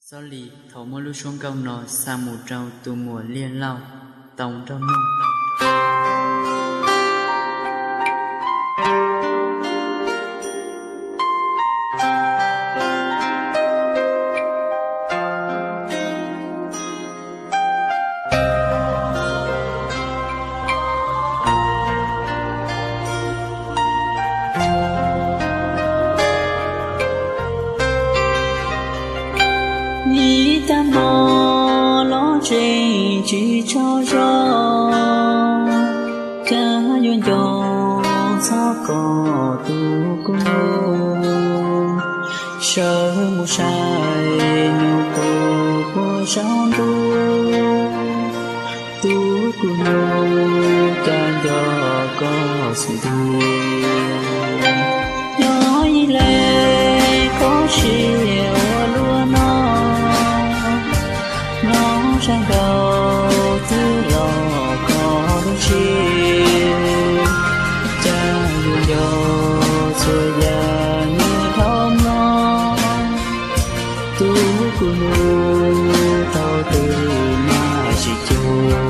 Xov li thaum muaj lub suab nkauj no xa mus rau tus muam Liaj Lauj, tau nrog mloog. Ib tag hmo los tseem tsis tsaug zog, cas yuav nco txog koj tus kua hnub. Sawv mus saib nyuam qhuav puag saum ntuj, tus kua hnub cas nco koj xwb tiag. Nyob ib leeg koj siab ua luaj no, hnov sab nraud twb los koj lub tshis, cas yuav nco txhua yam nyuag dhau no. Tus kua hnub thaum twg mam tsis cuag.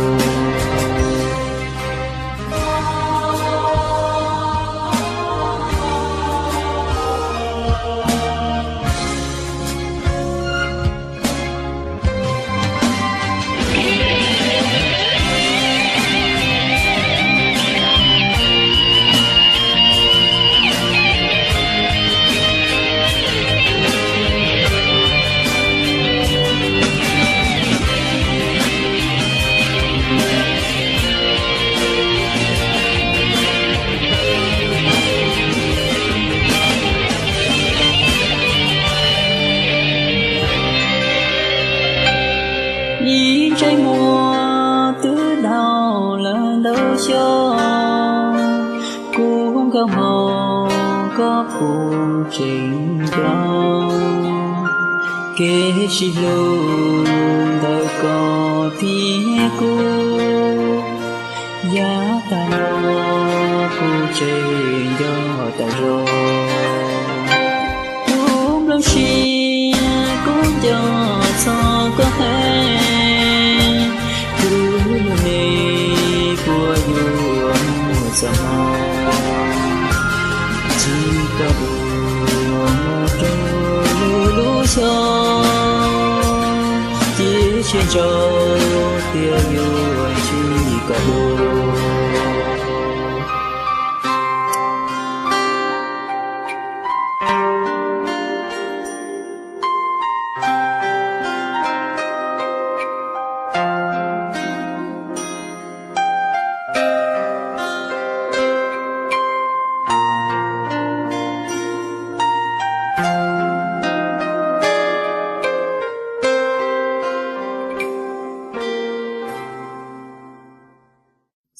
Ib ntsais muag twb dhau lawm ntau xyoo, kuv nkauj hmoob koj puas tseem nco kev sib hlub ntawm koj thiab kuv. Yav tag los kuv tseem nco tas zog. Kuv nplooj siab kuv nco txog koj heev, kuv lub neej puas yuav muaj txoj hmoo ntsib koj dua mus rau lwm lub xyoo, cia siab ntso tias yuav ntsib koj dua.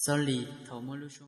Xov li thaum muaj lub suab